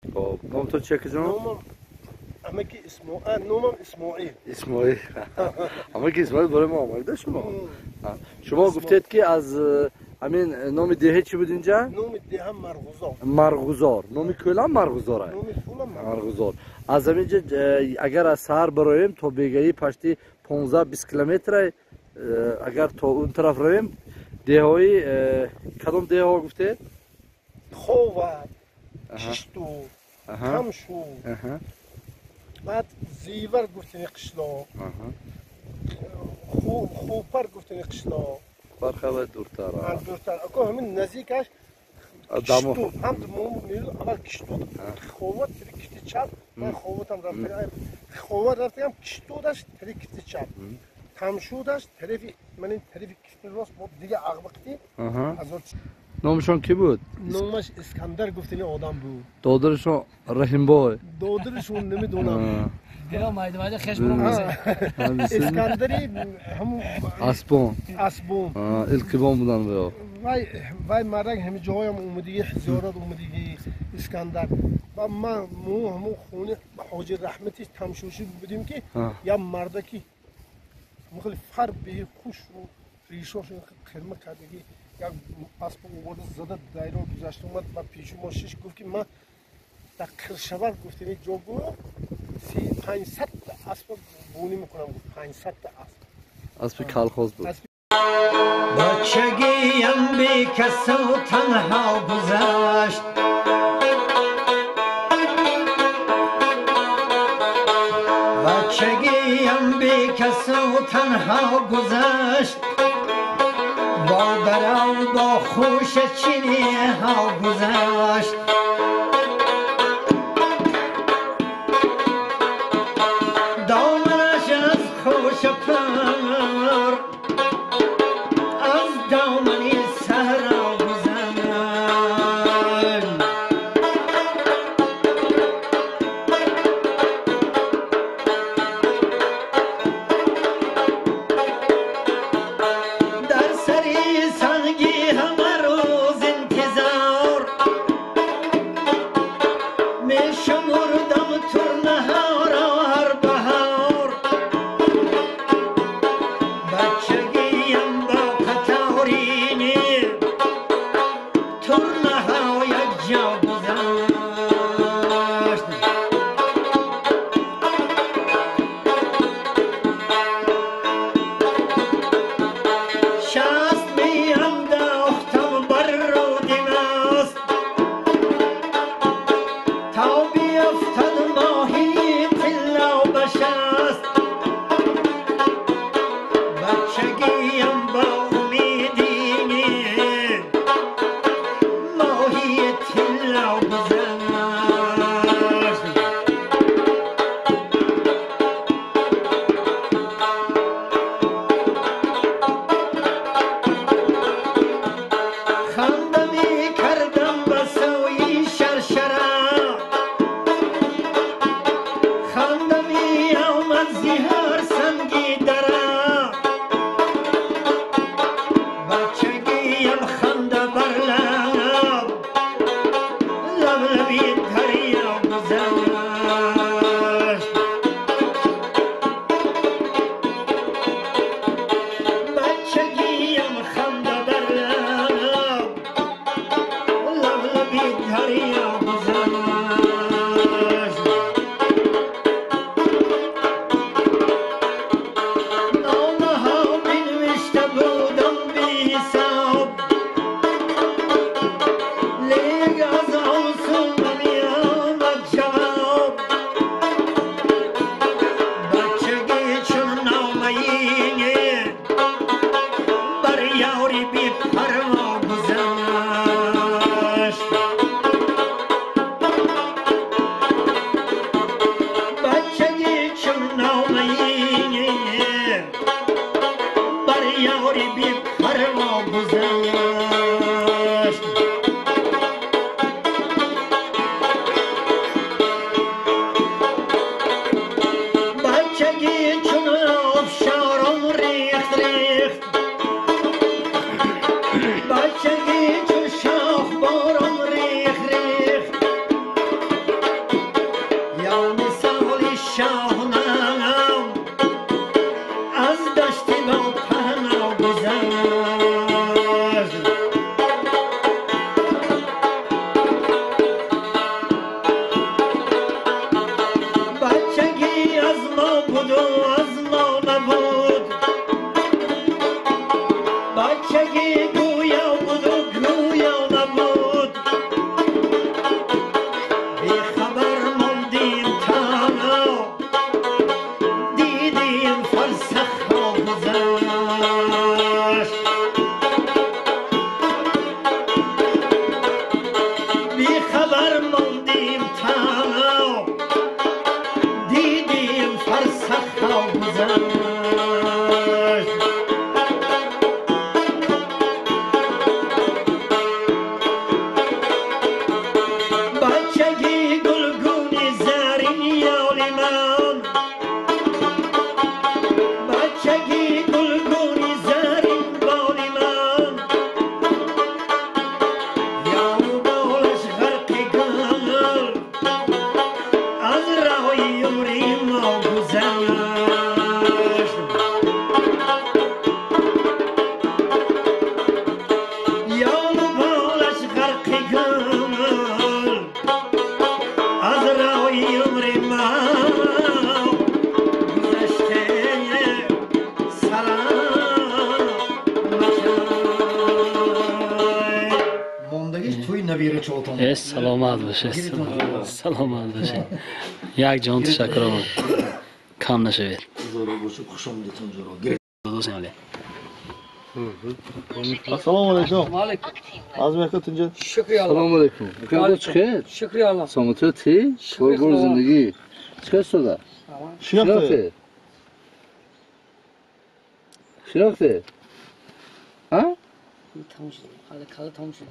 Хоб, номтон чи, акаҷон? Номам амаки Исмоил, номам Исмоил. Исмоил, амаки Исмоил барои мо омада шумо. Шумо гуфтед, ки аз ҳамин номи деҳа чӣ буд инҷа? Номи деҳа Марғузор. Марғузор, номи кӯлам Марғузор. Номи кӯлам. Марғузор. Аз ҳаминҷа агар аз саҳар бароем то бегаӣ пашти 15-20 километра, агар то он тараф равем, деҳҳои кадом деҳаҳо гуфтед? Хова, Кишту, Камшу, баъд Зивар гуфтани қишлоқ, Хупар гуфтани қишлоқ. Фархава дуртар. Дуртар. Ако ҳамин наздикаш Кишту, ҳам аввал Кишту, Ховат, тари кифти чап. Ман Ховатам рафтагам, Ховат рафтагам, Киштудаш тари кифти чап, Камшудаш тарафи ман, тарафи кифти рост, бо дига ағбақти. Номашон кӣ буд? Номаш Искандар гуфтани одам буд. Додарашон Раҳимбой? Додарашон намедонам. Искандари. Аспон. Аспон. Илқибон будан ё? Вай мардак ҳами ҷоям омадиги, зиёрат омадиги Искандар. Ва ман мо ҳамон хони Ҳоҷи Раҳмати тамшушӣ будем, ки як мардаки хеле фарбеҳи хуш, ришош қирма кардагӣ, як асп оварда зада дайро гузашта омад ва пеши мо шиш, гуфт, ки ман дар Қиршавар гуфтани ҷо гу 500-та асп бунӣ мекунам, гуфт, 500-та асп. Аспи калхоз буд. Бачагиям бекасу танҳо гузашт, бачагиям бекасу танҳо гузашт, бо дарав, бо хуша чиниҳо гузашт. Доманаш аз хуша пур, аз домани саҳро гузашт. Дар сари санги ҳама рӯз интизор мешумурдам турнаҳоро ҳар баҳор. Бачагиям бо қаторини турнаҳо якҷо гузашт. Шаст меандохтам бар руди маст, то биафтад моҳии тилло ба шаст. Бачагиям бо умедини моҳии тилло гузашт. Ханда мекардам ба сӯи шаршара. تا دیدیم فرسخ گذشت. بچگی گلگون زرین یال من، بچگی گلگون زرین بال من، یال و بالش غرق گل از راه عمری ما گذشت. یال و بالش غرق گل از راه عمری ما گذشته. سلام Мондагиш тӯи набирачотон. Саломат бошед, саломат бошед. Як ҷон ташаккур, кам нашавед. Зӯро бошед, хуш омадетон ҷӯро. Ассалому алайкум. Аз меҳкат инҷа. Салом алейкум. Чӣ Шукри Аллоҳ. Самото ти? Кор зиндагӣ. Чӣ шуда? Шинохте? Шинохте? Ҳа? Тамом шуд. Ҳала кала тамом шуд.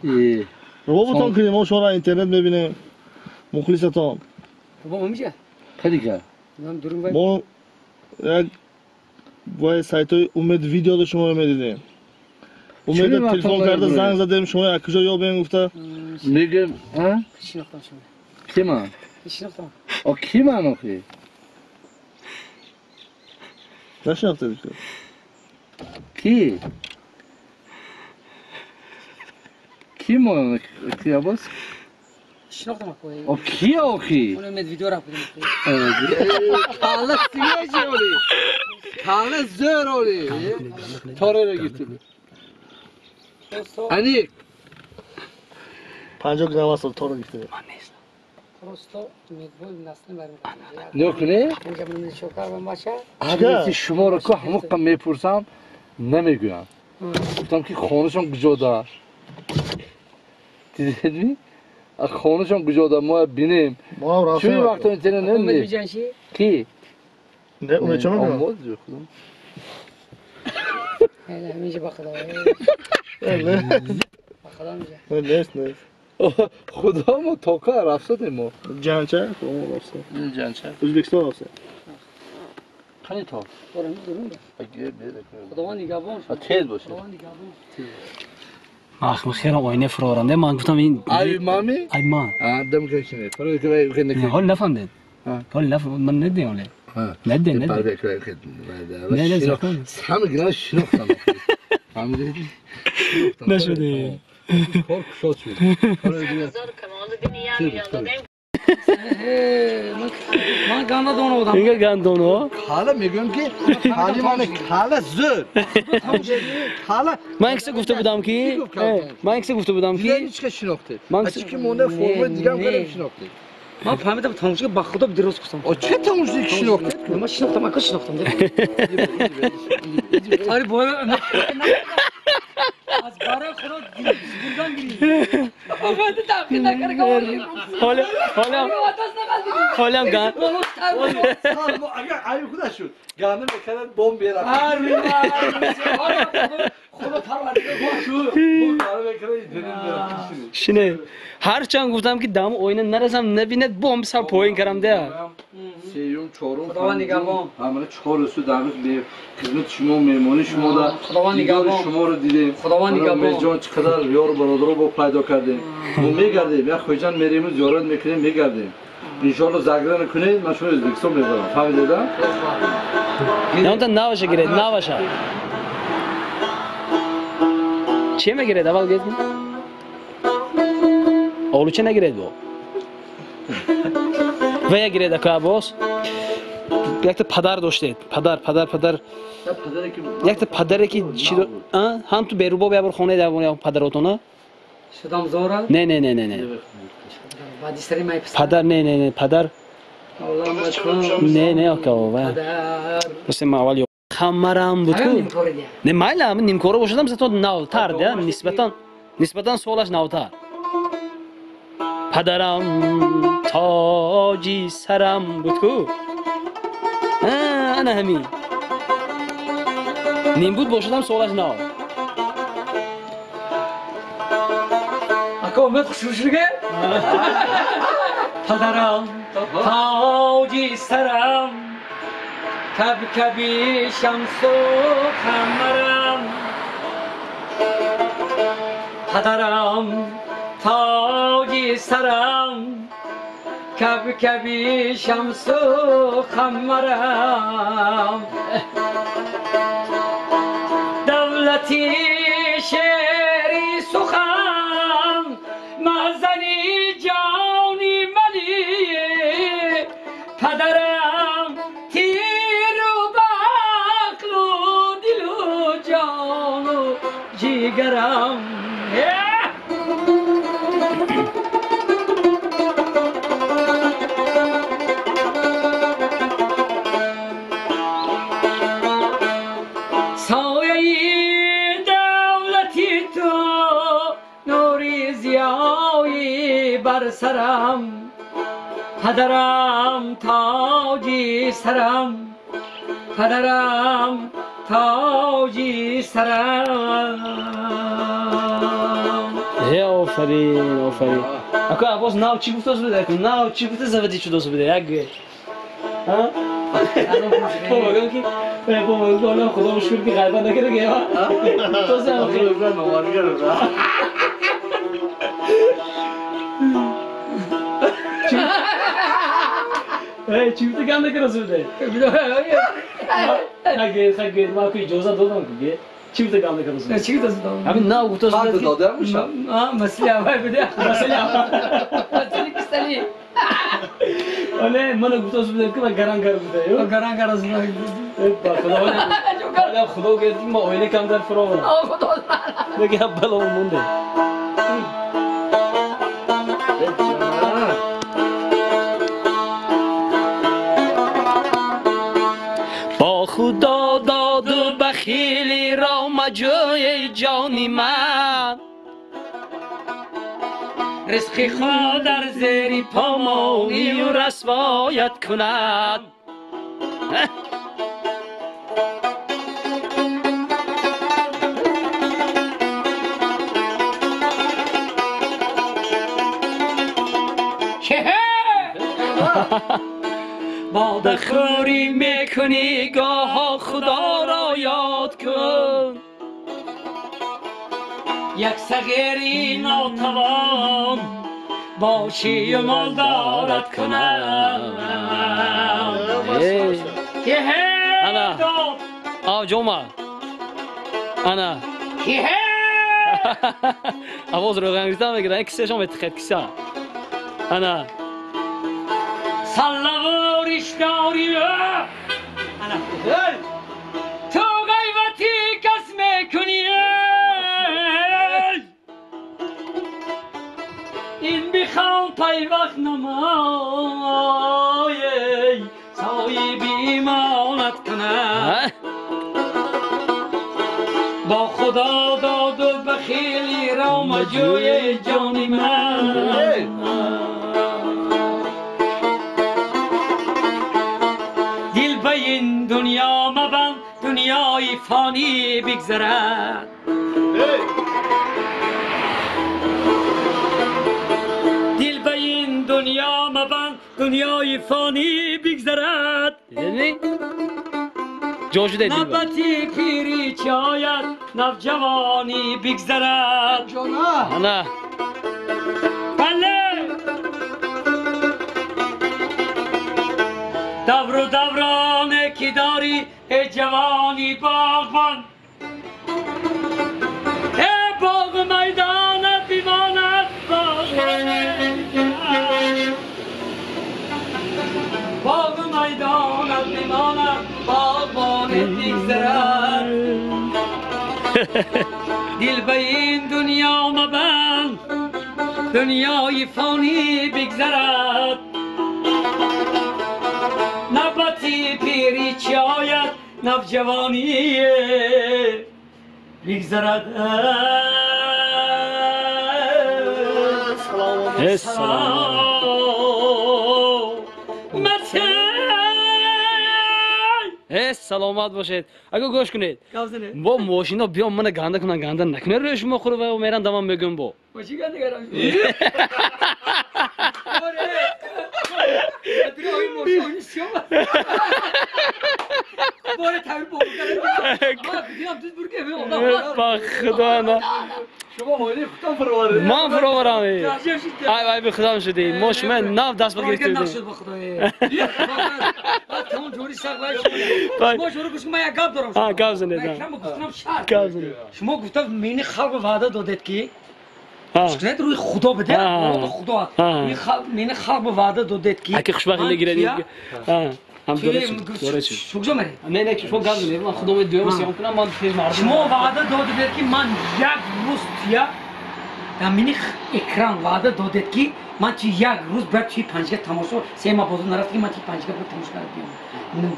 Роботон кунем, мо шуморо интернет мебинем. Мухлисатон. Бобо мамиҷа? Кадига? Ман дурум вай. Мо як вай сайтҳои Умед видео до шуморо медидем. Умед телефон карда занг задем, шумо як куҷо ёбем гуфта. Мегем, ҳа? Шинохтам шумо. Ки ман? Шинохтам. О ки ман охи? Нашинохтед? Ки? Ки мо ки абос? Шинохтам акои. О ки охи? Он Умед видео рафт будем. Кала сиёжи оли. Кала зӯр оли. Тора гирифтем. Аник 50 грамм асал тора гирифтем. Просто Умедбой насли барм. Нокуне? Инҷа ман шокар ва маша. Ҳамаи шуморо ку ҳамоқа мепурсам, намегӯям. Гуфтам ки хонашон куҷода? Дидедми? Хонашон куҷода? Мо бинем. Чун вақто интернет Умед намедид? биҷанши? Ки? Не, Умед чо мекунад? Омод ҷо худам. Ҳала ҳаминҷа ба худо. Ба худо миҷа. Нест, нест. Худо мо тока рафтодем мо. Ҷанча? Худо рафта. Ҷанча. Ӯзбекистон рафта. Қани то? Борам дурум. Худованд нигаҳбон. Тез бошед. Худованд нигаҳбон. Махм хеле оина фуроранда. Ман гуфтам ин ай мами? Ай ман. А дам кашине. Фаро ки ҳол нафаҳмидед. Ҳол нафаҳмид. Ман надидем оле. Надидем, надидем. Не, не, ҳама гина шинохтам. Фаҳмидед? Нашуде. Кор кушод шуд. Ман гандадон одам. Инга гандоно? Ҳала мегӯям ки ҳали ман ҳала зӯр. Ҳала Ман якса гуфта будам ки ман якса гуфта будам ки дигар ҳеч кас шинохтед. Ачи ки монда формаи дигар кардам шинохтед. Ман фаҳмидам тамошо ба худо дуруст гуфтам. О чӣ тамошо ки шинохтед? Ман шинохтам, ака шинохтам. Ари бой аз барои худо гулдан гирифт. Бобо таъқиб накарда. Ҳола ҳола ҳолам ган. Агар ай худа шуд. Гандум мекард бомб мерафт. Худо парвардигор шуд. Бомб мекард Шине. Ҳарчанд гуфтам ки дам оина нарасам набинад бомб сар поин кардам да. Сеюм, чорум, Худованд нигаҳбон. Ҳамана чор рӯз дар рӯз хизмати шумо, меҳмони шумо да. Худованд нигаҳбон. Шуморо дидем. Худованд нигаҳбон. Умедҷон чӣ қадар ёру бародаро бо пайдо кардем. Мо мегардем, як Хоҷан мерем, зиёрат мекунем, мегардем. Иншоалло заграна кунед, ман шумо Ӯзбекистон мебарам. Фаҳмидед, а? Намта наваша гиред, наваша. Чӣ мегиред аввал гиред? Олуча нагиред бо. Ва я гиред ака Аббос. Якта падар доштед. Падар, падар, падар. Якта падаре ки чӣ а? Ҳам ту берубоб як бор хонаи дар падаротона? Шудам зора? Не, не, не, не, не. Баъди сари май писар. Падар, не, не, не, падар. Не, не, ака, ва. Просто ман аввал хамарам буд ку. Не, майла, нимкора бошадам, зато навтар, да, нисбатан солаш навтар. Падарам то тоҷи сарам буд ку. Ана ҳамин. Ним буд бошадам солаш нав. Ака Умед хушрӯшиге? Падарам тоҷи сарам, кабкаби шамсу қамарам. Падарам тоҷи сарам, кабкаби шамсу қамарам. Давлати шеъри сухан, мазани ҷони мани. Падарам тиру бақлу дилу ҷону ҷигарам. Сояи давлати ту нури зиёи бар сарам. Падарам тоҷи сарам, падарам тоҷи сарам. Э, офарин, офарин. Ака Аббос нав чӣ гуфтааст буда? Нав чӣ гуфта завади шудааст буда? Як гӯе. Ҳа? Бо мегӯям ки бо мегӯям Худо шукр ки ғайбат накарда ки. То зам Эй, чӣ гуфта гап накарда буда? Хагер, хагер, ман ку иҷоза додам ку ге. Чӣ гуфта гап накарда буда? Чӣ гуфта додам? Ҳамин нав гуфта буда ки додам муша. А, масъала вай буда. Масъала. Масъала кистали. Оле, ман гуфта буда ки ман гарангар буда. Ё гарангар аз ман. Э, ба Худо. Худо Худо гуфт мо оила кам дар фуро. О, Худо. Дега бало монде. Бо Худо доду бахили ро маҷӯи ҷони ман. Ризқи худ дар зери помонию расвоят кунад. Бодахӯрӣ мекунӣ гоҳо Худоро ёд кун. Як сағири нотавон бошию молдорат кунам. Ана. А, ҷома. Ана. Авоз рӯған гирифтан мегирад. Кисаашон метихед киса. Ана. Саллаву ришдори. Ана. Ту ғайбати кас мекунӣ. Ин бихон пайвақт намой, соҳиби имонат кунад. Бо Худо доду бахили ро маҷӯи ҷони ман. Дил ба ин дунё мабанд, дунёи фонӣ бигзарад. Дил ба ин дунё мабанд, дунёи фонӣ бигзарад. Дидӣ? Ҷо шуда дил. Навбати пирӣ чӣ ояд, навҷавонӣ бигзарад. Ана. Бале! Давру давроне ки дорӣ, эй ҷавони боғбон, эй боғу майдонат бимонад боғ, боғу майдонат бимонад боғбонат бигзарад. Дил ба ин дунё мабанд, дунёи фонӣ бигзарад. Навбати пирӣ чӣ ояд, навҷавонӣ бигзарад. Салом. Саломат бошед. Аго гӯш кунед. Бо мошино биём мана ганда кунан, ганда накунед рӯи шумо хӯру ва меран дамам мегӯм бо. Мошин ганда гарам. Ман фуроварам. Ай вай би худам шудӣ. Мо шумо нав даст ба гирифта будем. Гап занед. Гап занед. Шумо гуфта мени халқ ваъда додед ки шунед рӯи Худо биде, Худо. Мени халқ ваъда додед ки аки хушбахт мегиред. Ҳам доред шуд. Шумо куҷо меред? Не, не, шумо гап занед. Ман худо дуюм сиём кунам, ман тез мардум. Шумо ваъда додед ки ман як рӯз тия дар мини экран ваъда додед ки ман чи як рӯз бояд чи панҷга тамошо, се ма бозор нарафт ки ман чи панҷга бояд тамошо карда биём.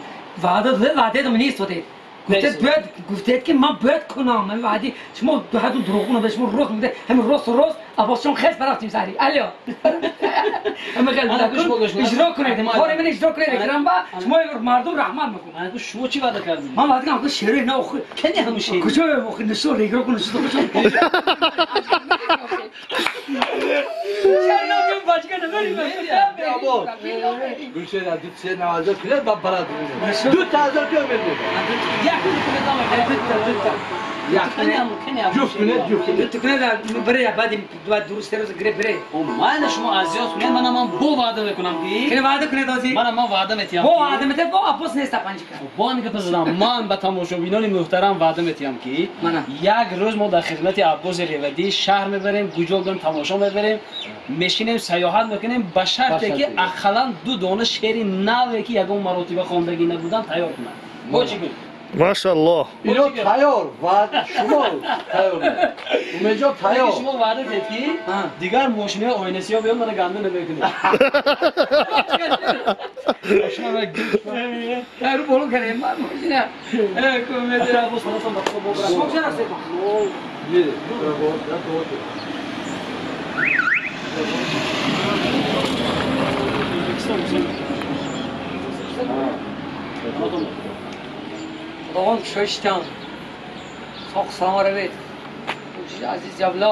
Ваъда додед, ваъдаи ман истодед. Гуфтед бояд, гуфтед ки ман бояд кунам. Ман ваъди шумо ҳаду дурӯғ набед, шумо рост мегӯед. Ҳамин рост рост Аббосҷон хез барафтим сари. Алло. Ҳамин хел иҷро кунед. Кори ман иҷро кунед экран ба шумо мардум раҳмат мекунад. Шумо чӣ ваъда кардед? Ман ваъда кардам шеъри на охир. Кани ҳамун шеър? Куҷо охир нишон регро кун нишон. Шеър намегӯям бачка намерим. Гулшера ду се наваза кунед ба барад. Ду таза кунед. Як кунед ду. Ҷуфт кунед, ҷуфт кунед. Ду кунед бире баъди ду рӯз се рӯз гире бире. Ман шумо азиёт кунед, мана ман бо ваъда мекунам ки. Кунед ваъда кунед ози. Мана ман ваъда метиҳам. Бо ваъда метиҳад, бо Аббос нест панҷка. Бо ҳамин гапа задам. Ман ба тамошобинони муҳтарам ваъда метиҳам ки як рӯз мо дар хидмати Аббоси Ревадӣ шаҳр мебарем, гуҷо гам тамошо мебарем, мешинем, саёҳат мекунем ба шарте ки ақаллан ду дона шеъри наве ки ягон маротиба хондагӣ набудам тайёр кунам. Бо чӣ гӯ? Машаллоҳ. Ино тайёр, ваъда шумо тайёр. Умедҷон тайёр. Шумо ваъда дед ки дигар мошинаи оинасиё биёд мана ганда намекунед. Рӯ боло кардем мошина. Шумо куҷо рафтед? Худованд кушоиштам. Соқ салома равед. Азиз ҷавла,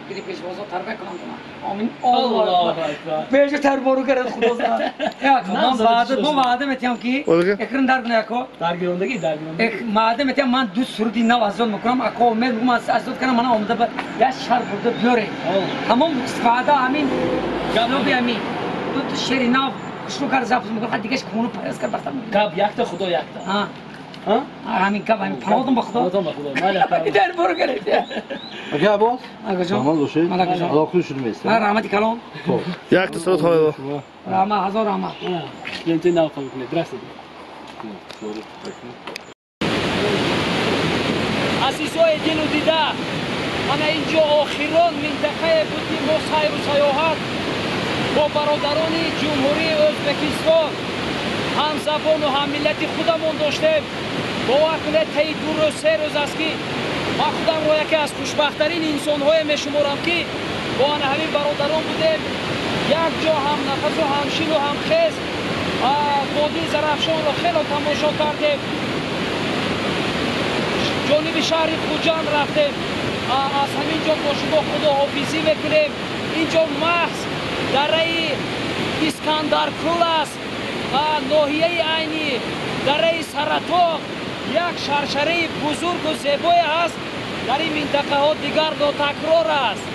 гири пешвозо тарбия кунам. Амин. Аллоҳу акбар. Беҷо тарбору кард Худо зад. Як ман ваъда, бо ваъда метиҳам ки экран дар кунед ако. Даргирондагӣ, даргирондагӣ. Эк ваъда метиҳам ман ду суруди нав азод мекунам. Ако умед мекунам аз азод кунам ман омада ба як шаҳр бурда биёред. Тамом ваъда амин. Ҷаноби амин. Ду то шеъри нав шурӯъ кард запис мекунам. Ха дигаш куну пайваст кард бахтам. Гап якта Худо якта. Ҳа. Ҳамин гап ҳамин паноҳтон ба Худо. Паноҳтон ба Худо. Майли. Дар боро кард. Ака Аббос? Акаҷон. Саломат бошед. Алоқи шуд мест. Ман раҳмати калон. Якта сурат хонед. Раҳмат, ҳазор раҳмат. Лентаи нав қабул кунед. Здравствуйте. Азизои дилу дида, ана инҷо охирон минтақае буд ки мо сайру саёҳат бо бародарони Ҷумҳурии Ӯзбекистон ҳамзабону ҳаммиллати худамон доштем. Бовар кунед, таи ду рӯз се рӯз аст ки ман худамро яке аз хушбахттарин инсонҳое мешуморам ки бо ана ҳамин бародарон будем, як ҷо ҳамнафасу ҳамшину ҳамхез водии Зарафшонро хело тамошо кардем, ҷониби шаҳри Хуҷанд рафтем. Аз ҳамин ҷо бо шумо худоҳофизӣ мекунем. Ин ҷо маҳз дараи Искандаркул аст, ноҳияи Айнӣ, дараи Саратоқ, як шаршараи бузургу зебое аст. Дар ин минтақаҳо дигар нотакрор аст.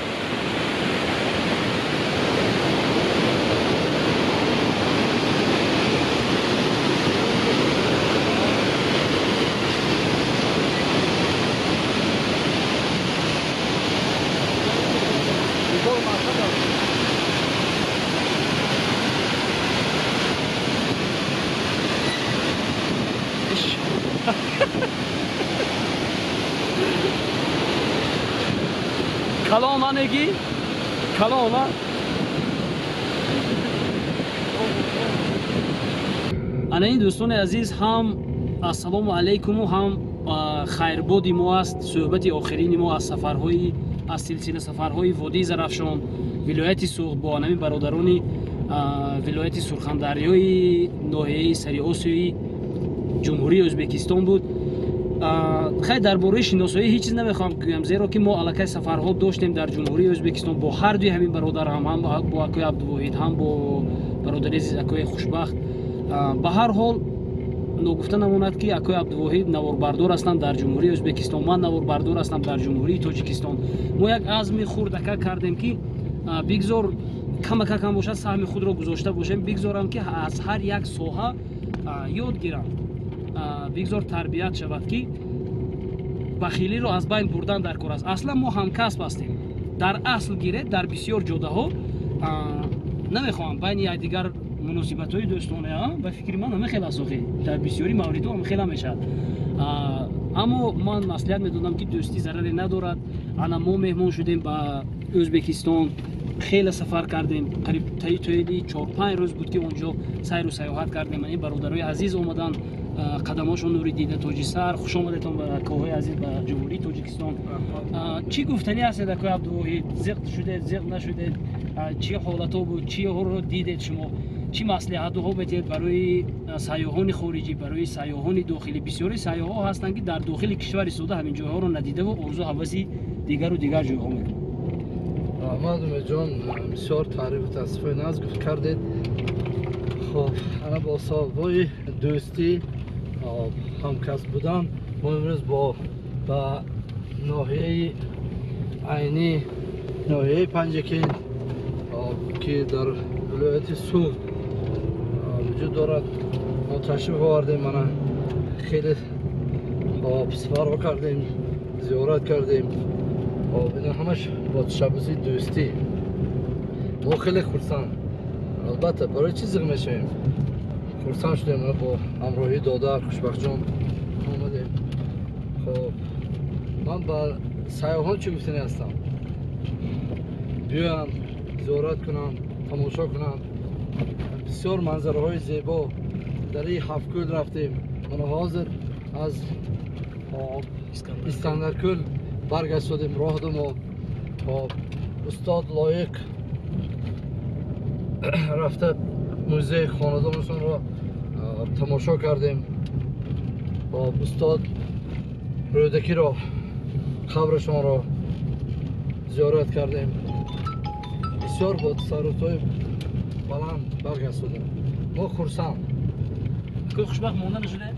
Калон анеги? Калон, а? Ана ин дӯстони азиз, ҳам ассалому алайкуму ҳам хайрбоди мо аст. Суҳбати охирини мо аз сафарҳои аз силсила сафарҳои водии Зарафшон, вилояти Суғд бо анами бародарони вилояти Сурхандарёи ноҳияи Сариосиёи Ҷумҳурии Ӯзбекистон буд. Хай, дар бораи шиносоӣ ҳеҷ чиз намехоҳам гӯям, зеро ки мо аллакай сафарҳо доштем дар Ҷумҳурии Ӯзбекистон бо ҳар дуи ҳамин бародарам, ҳам бо акои Абдувоҳид, ҳам бо бародари азиз акои Хушбахт. Ба ҳар ҳол, ногуфта намонад, ки акои Абдувоҳид наворбардор ҳастанд дар Ҷумҳурии Ӯзбекистон, ман наворбардор ҳастам дар Ҷумҳурии Тоҷикистон. Мо як азми хурдака кардем, ки бигзор камакакам бошад, саҳми худро гузошта бошем, бигзорам, ки аз ҳар як соҳа ёд гирам, бигзор тарбият шавад, ки бахилиро аз байн бурдан дар кор аст. Аслан мо ҳамкасб ҳастем. Дар асл гиред, дар бисёр ҷодаҳо намехоҳам байни якдигар муносибатҳои дӯстона, ба фикри ман, ҳама аст, охи дар бисёри мавридҳо ҳама хела мешавад. Аммо ман маслиҳат медодам, ки дӯстӣ зараре надорад. Ана мо меҳмон шудем ба Ӯзбекистон, хеле сафар кардем, қариб таи тоили 4-5 рӯз буд, ки онҷо сайру сайёҳат кардем. Ин бародарои азиз омаданд, қадамошон нури дида, тоҷи сар. Хуш омадетон ба коҳои азиз, ба Ҷумҳурии Тоҷикистон. Чӣ гуфтанӣ ҳастед, акои Абдувоҳид? Зиқ шудед, зиқ нашудед? Чӣ ҳолатҳо буд, чиҳоро дидед шумо? Чӣ маслиҳатҳо метиҳед барои сайёҳони хориҷӣ, барои сайёҳони дохилӣ? Бисёри сайёҳҳо ҳастанд, ки дар дохили кишвар истода ҳамин ҷойҳоро надидаву орзу ҳаваси дигару дигар ҷойҳо мекунанд. Раҳмат, Умедҷон, бисёр таърифу тавсифои нағз гуфт кардед. Хоб, ана бо сабабҳои дӯстӣ, ҳамкасб будан, мо имрӯз ба ноҳияи Айнӣ, ноҳияи Панҷакент, ки дар вилояти Суғд вуҷуд дорад, мо ташриф овардем. Мана хеле сафарҳо кардем, зиёрат кардем. Ина ҳамаш бо ташаббуси дӯстӣ. Мо хеле хурсанд. Албатта, барои чӣ зиқ мешавем? Хурсанд шудем, бо ҳамроҳии додар Хушбахтҷон омадем. Хоб, ман ба сайёҳон чӣ гуфтанӣ ҳастам? Биёянд, зиёрат кунанд, тамошо кунанд. Бисёр манзараҳои зебо. Дар ин Ҳафткӯл рафтем, мана ҳозир аз Искандаркӯл баргашт шудем роҳ мо. Хоб, устод Лоиқ рафта, музеи хонадонашонро тамошо кардем. Хоб, устод Рӯдакиро, қабрашонро зиёрат кардем. Бисёр бо тасаррутҳои баланд баргашт шудем, мо хурсанд. Акои Хушбахт, монда нашуда?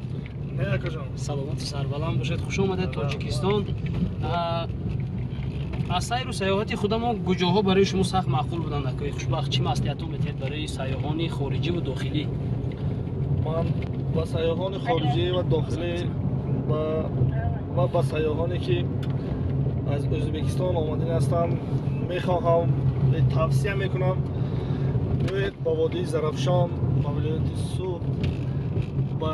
Не, акаҷон. Саломату сарбаланд бошед, хуш омадед Тоҷикистон. Аз сайру сайёҳати худамон куҷоҳо барои шумо сахт маъқул буданд, акои Хушбахт? Чӣ маслиҳатҳо метиҳед барои сайёҳони хориҷӣ ву дохилӣ? Ман ба сайёҳони хориҷӣ ва дохилӣ ва ба сайёҳоне, ки аз Ӯзбекистон омадин ҳастанд, мехоҳам, тавсия мекунам: биёед ба водии Зарафшон, ба вилояти Суғд, ба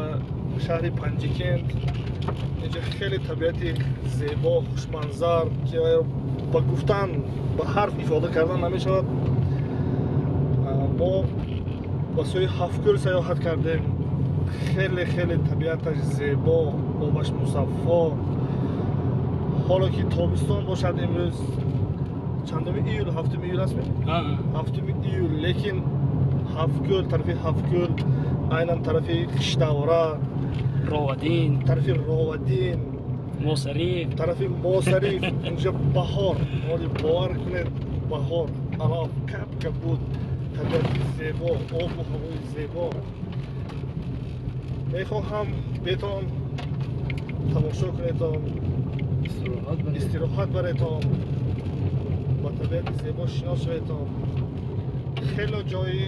шаҳри Панҷикент. Инҷа хеле табиати зебо, хушманзар, ки ба гуфтан, ба ҳарф ифода кардан намешавад. Мо ба сӯи Ҳафткӯл сайёҳат кардем. Хеле хеле табиаташ зебо, обаш мусаффо. Ҳоло ки тобистон бошад, имрӯз чандуми июл? 7 июл аст, 7 июл. Лекин Ҳафткӯл, тарафи Ҳафткӯл, айнан тарафи Хиштавра, Ровадин, тарафи Ровадин, Мосариф, тарафи Мосариф, инҷа баҳор. Оли бовар кунед, баҳор, алаф кап кап буд, табиати зебо, обу ҳавои зебо. Мехоҳам бетон тамошо кунедон, истироҳат баретон, ба табиати зебо шинос шаведон. Хело ҷои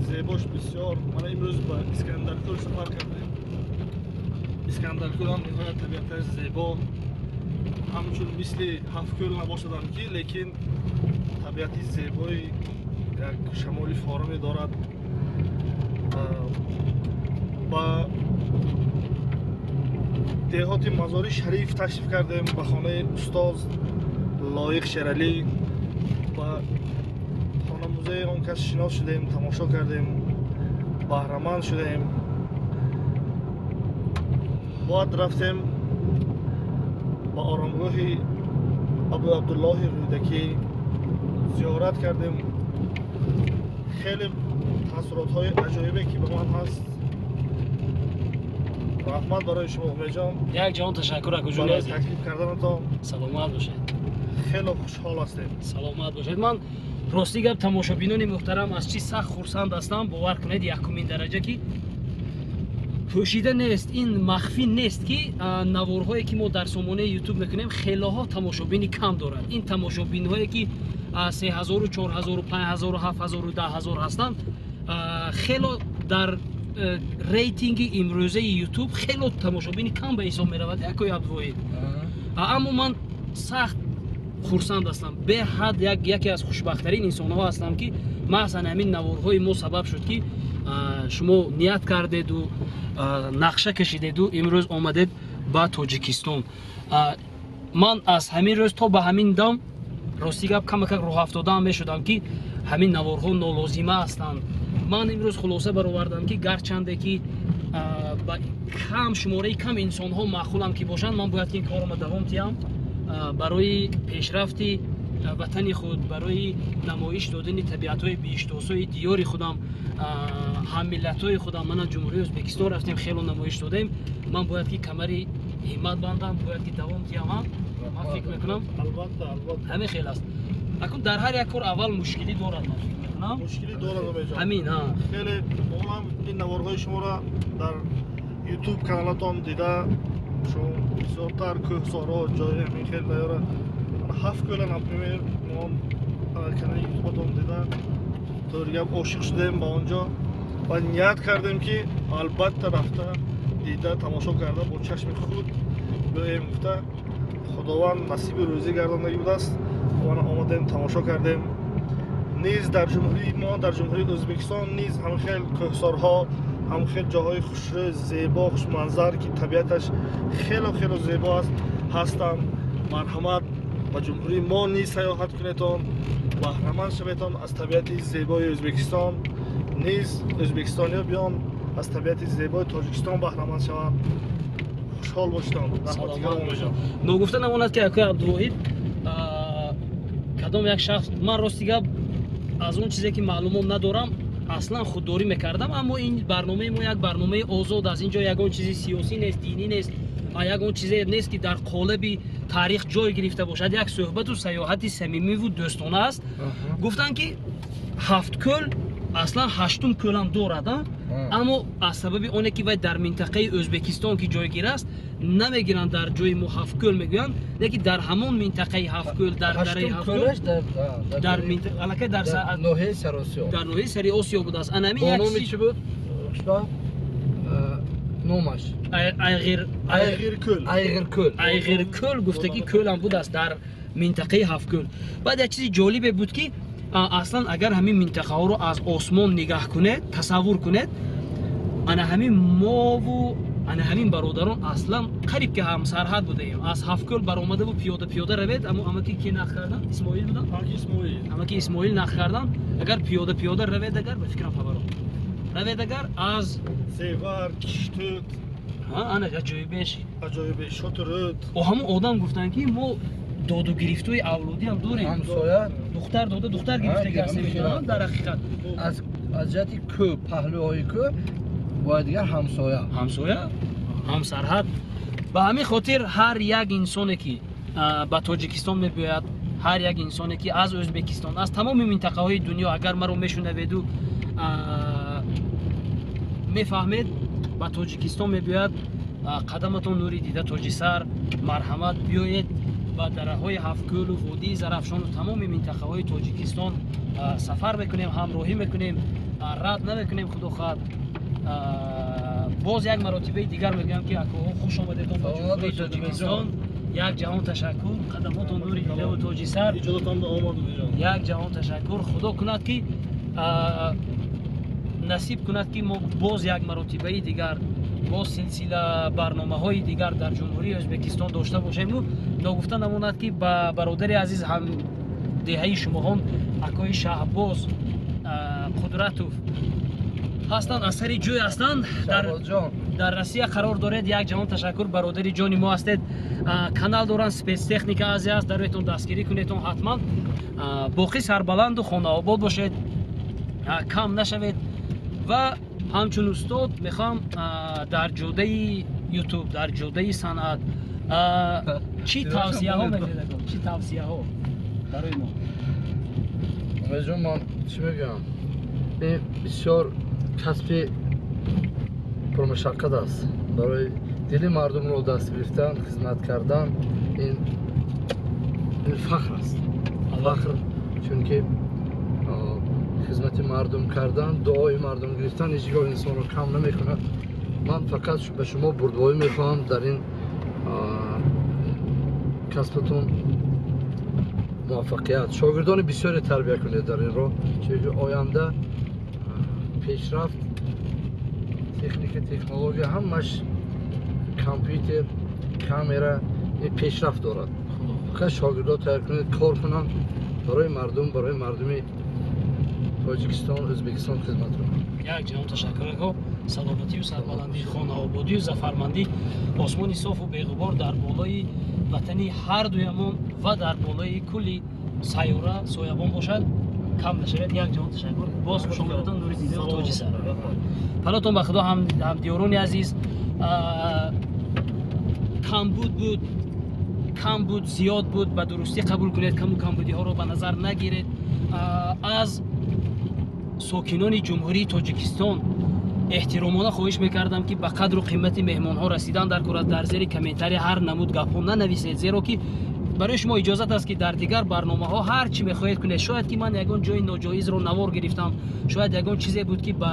зебош бисёр. Мана имрӯз ба Искандаркӯл сафар кардем. Искандаркӯл ҳам ниҳоят табиаташ зебо, ҳамчун мисли Ҳафткӯл набошадам ки, лекин табиати зебои, як шамоли форуме дорад. Ба деҳоти Мазори Шариф ташриф кардем, ба хонаи устоз Лоиқ Шералӣ, ба хона-музеи он кас шинос шудем, тамошо кардем, баҳраманд шудем. Баъд рафтем ба оромгоҳи Абу Абдуллоҳи Рӯдакӣ, зиёрат кардем. Хеле таассуротҳои аҷоибе, ки ба ман ҳаст. Раҳмат барои шумо Умедҷон. Як ҷаҳон ташаккур акуҷон барои таклиф карданатон. Саломат бошед. Хеле хушҳол ҳастем. Саломат бошед. Ман рости гап тамошобинони муҳтарам аз чӣ сахт хурсанд ҳастам, бовар кунед, якумин дараҷа ки пӯшида нест, ин махфӣ нест ки наворҳое ки мо дар сомонаи ютуб мекунем хелоҳо тамошобини кам дорад. Ин тамошобинҳое ки 3000, 4000, 5000, 7000, 10000 ҳастанд, хело дар рейтинги имрӯзаи ютуб хело тамошобини кам ба ҳисоб меравад, якои Абдувоҳид. Аммо ман сахт хурсанд ҳастам, беҳад яке аз хушбахттарин инсонҳо ҳастам ки маҳз ҳамин наворҳои мо сабаб шуд ки шумо ният кардеду нақша кашидеду имрӯз омадед ба Тоҷикистон. Ман аз ҳамин рӯз то ба ҳамин дам рости гап камакак рӯҳафтодаам мешудам ки ҳамин наворҳо нолозима ҳастанд. Ман имрӯз хулоса баровардам ки гарчанде ки ба кам шумораи кам инсонҳо маъқулам ки бошанд, ман бояд ки ин корро давом диҳам барои пешрафти ватани худ, барои намоиш додани табиатҳои биҳиштосои диёри худам, ҳаммиллатҳои худам. Ман аз Ҷумҳурии Ӯзбекистон рафтем, хело намоиш додем. Ман бояд ки камари ҳиммат бандам, бояд ки давом диҳам. Ман фикр мекунам албатта, албатта ҳамин хел аст. Акун дар ҳар як кор аввал мушкилӣ дорад, ман фикр мекунам. Мушкилӣ дорад Умедҷон. Ҳамин, ҳа. Хеле мо ҳам ин наворҳои шуморо дар ютуб каналатон дида, шумо бисёртар кӯҳсоро, ҷои ҳамин хел дайёра ҳафт кӯла, например, мо канали ютубатон дида тори гап ошиқ шудем ба он ҷо ва ният кардем ки албатта рафта дида тамошо карда бо чашми худ биёем гуфта. Худованд насиби рӯзӣ гардондагӣ будааст, ва омадем тамошо кардем. Низ дар ҷумҳурии мо, дар ҷумҳурии Ӯзбекистон низ ҳамин хел кӯҳсорҳо, ҳамин хел ҷоҳои хушрӯ, зебо, хушманзар ки табиаташ хело хело зебо аст ҳастанд. Марҳамат ба ҷумҳурии мо низ саёҳат кунедон, баҳраманд шаведон аз табиати зебои Ӯзбекистон. Низ ӯзбекистониё биён аз табиати зебои Тоҷикистон баҳраманд шаванд. Хушҳол бошедон. Раҳмати калом Умедҷон. Ногуфта намонад ки акои Абдувоҳид кадом як шахс, ман рости гап аз он чизе ки маълумот надорам аслан худдорӣ мекардам, аммо ин барномаи мо як барномаи озод аст. Инҷо ягон чизи сиёсӣ нест, динӣ нест, ягон чизе нест ки дар қолаби таърих ҷой гирифта бошад. Як суҳбату саёҳати самимиву дӯстона аст. Гуфтанд ки ҳафт кӯл аслан ҳаштум кӯлам дорад, аммо аз сабаби оне ки вай дар минтақаи Ӯзбекистон ки ҷойгир аст намегиранд, дар ҷои мо ҳафт кӯл мегӯянд, лекин дар ҳамон минтақаи ҳафт кӯл, дар дараи ҳафт кӯл, дар аллакай дар ноҳияи Сариосиё, дар ноҳияи Сариосиё будааст. Анами як номи чӣ буд? Номаш Айғиркӯл. Айғиркӯл. Айғиркӯл гуфтагӣ кӯлам будааст дар минтақаи ҳафткӯл. Баъд як чизи ҷолибе буд ки аслан агар ҳамин минтақаҳоро аз осмон нигаҳ кунед, тасаввур кунед, ана ҳамин мову ана ҳамин бародарон аслан қариб ки ҳамсарҳад будаем. Аз ҳафткӯл баромадаву пиёда пиёда равед, аммо амаки ки нақл кардан Исмоил будан, амаки Исмоил нақл кардан, агар пиёда пиёда равед, агар ба фикрам хабаро равед, агар аз Зевар, Киштук, ана аҷоибеш, аҷоибеш Шотурут, о ҳамон одам гуфтанд ки мо доду гирифтои авлодиам дорем, ҳамсоя духтар дода духтар гирифтаги ҳастем дар ҳақиқат аз ҷиҳати кӯ, паҳлӯҳои кӯ бояд дигар ҳамсоя, ҳамсоя, ҳамсарҳад. Ба ҳамин хотир ҳар як инсоне ки ба Тоҷикистон мебиёяд, ҳар як инсоне ки аз Ӯзбекистон, аз тамоми минтақаҳои дунё агар маро мешунаведу мефаҳмед, ба Тоҷикистон мебиёяд, қадаматон нури дида тоҷисар, марҳамат биёед ба дараҳои ҳафткӯлу водии Зарафшону тамоми минтақаҳои Тоҷикистон сафар мекунем, ҳамроҳӣ мекунем, рад намекунем, худо хоҳад. Боз як маротибаи дигар мегӯям ки акоҳо хуш омадедон ба ҷумҳурии Тоҷикистон. Як ҷаҳон ташаккур, қадамҳотон нури дидаву тоҷисар. Як ҷаҳон ташаккур. Худо кунад ки насиб кунад ки мо боз як маротибаи дигар, боз силсила барномаҳои дигар дар ҷумҳурии Ӯзбекистон дошта бошем. Ногуфта намонад ки ба бародари азиз ҳамдеҳаи шумоҳон акои Шаҳбоз Қудратов ҳастанд, аз сари ҷӯй ҳастанд, дар Россия қарор доред. Як ҷаҳон ташаккур, бародари ҷони мо ҳастед. Канал доранд, спецтехника Азия аст, дароятон дастгирӣ кунедон ҳатман. Боқӣ сарбаланду хонаобод бошед, кам нашавед ва Ҳамчун устод мехоҳам дар ҷодаи ютуб, дар ҷодаи санъат чӣ тавсияҳо медиҳед? Чӣ тавсияҳо барои мо? Умедҷон, ман чӣ мегӯям, ин бисёр касби пурмушаққат аст. Барои дили мардумро даст гирифтан, хизмат кардан ин фахр аст. Фахр, чунки хизмати мардум кардан, дуои мардум гирифтан ҳеҷ гоҳ инсонро кам намекунад. Ман фақат ба шумо бурдборӣ мехоҳам дар ин касбатон муваффақият, шогирдони бисёре тарбия кунед дар ин роҳ, чунки оянда пешрафт, техника, технология, ҳамаш компютер, камера пешрафт дорад. Фақат шогирдо тайёр кунед, кор кунанд барои мардум, барои мардуми Тоҷикистон, Ӯзбекистон хизмат кунанд. Як ҷаҳон ташаккур ако. Саломатию сарбаландӣ, хонаободию зафармандӣ, осмони софу беғубор дар болои ватани ҳар дуямон ва дар болои кулли сайёра соябон бошад, кам нашавад. Як ҷаҳон ташаккур. Боз хушомадатон, нури дидаи тоҷи сар. Панотон ба Худо, ҳамдиёрони азиз. Камбуд буд, кам буд, зиёд буд, ба дурустӣ қабул кунед, каму камбудиҳоро ба назар нагиред. Аз сокинони Ҷумҳурии Тоҷикистон эҳтиромона хоҳиш мекардам, ки ба қадру қимати меҳмонҳо расидан дар курад, дар зери комментария ҳар намуд гапҳо нанависед, зеро ки барои шумо иҷозат аст, ки дар дигар барномаҳо ҳар чӣ мехоҳед кунед. Шояд ки ман ягон ҷои ноҷоизро навор гирифтам, шояд ягон чизе буд, ки ба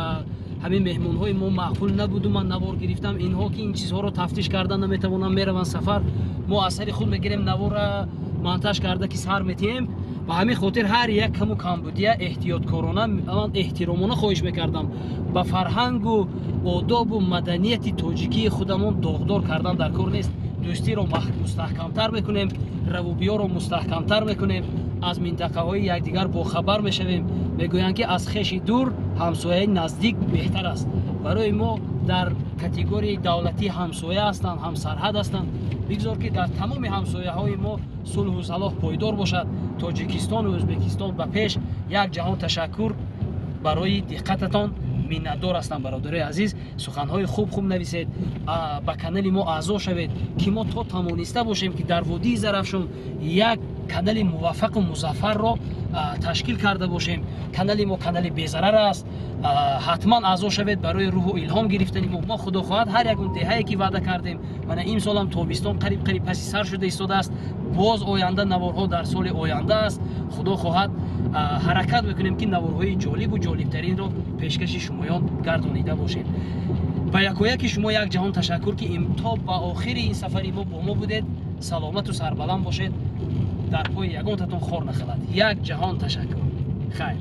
ҳамин меҳмонҳои мо маъқул набуду ман навор гирифтам. Инҳо ки ин чизҳоро тафтиш кардан наметавонанд, мераванд сафар, мо аз сари худ мегирем, навора монтаж карда ки сар метиҳем. Ба ҳамин хотир ҳар як каму камбудия эҳтиёткорона, ман эҳтиромона хоҳиш мекардам, ба фарҳангу одобу маданияти тоҷикии худамон доғдор кардан дар кор нест. Дӯстиро мустаҳкамтар мекунем, равобиёро мустаҳкамтар мекунем, аз минтақаҳои якдигар бохабар мешавем. Мегӯянд, ки аз хеши дур ҳамсояи наздик беҳтар аст. Барои мо дар категорияи давлатӣ ҳамсоя ҳастанд, ҳамсарҳад ҳастанд. Бигзор, ки дар тамоми ҳамсояҳои мо сулҳу салоҳ пойдор бошад. Тоҷикистону Ӯзбекистон ба пеш. Як ҷаҳон ташаккур барои диққататон. Миннатдор ҳастам, бародарои азиз. Суханҳои хуб хуб нависед, ба канали мо аъзо шавед, ки мо то тавониста бошем, ки дар водии Зарафшон як канали муваффақу музаффарро ташкил карда бошем. Канали мо канали безарар аст. Ҳатман аъзо шавед барои рӯҳу илҳом гирифтани мо. Мо худо хоҳад ҳар ягон деҳае ки ваъда кардем, мана имсолам тобистон қариб қариб паси сар шуда истодааст, боз оянда наворҳо дар соли оянда аст. Худо хоҳад ҳаракат мекунем, ки наворҳои ҷолибу ҷолибтаринро пешкаши шумоён гардонида бошем. Ба якояки шумо як ҷаҳон ташаккур, ки то ба охири ин сафари мо бо мо будед. Саломату сарбаланд бошед, дар пои ягонтатон хор нахалад. Як ҷаҳон ташаккур. Хайр.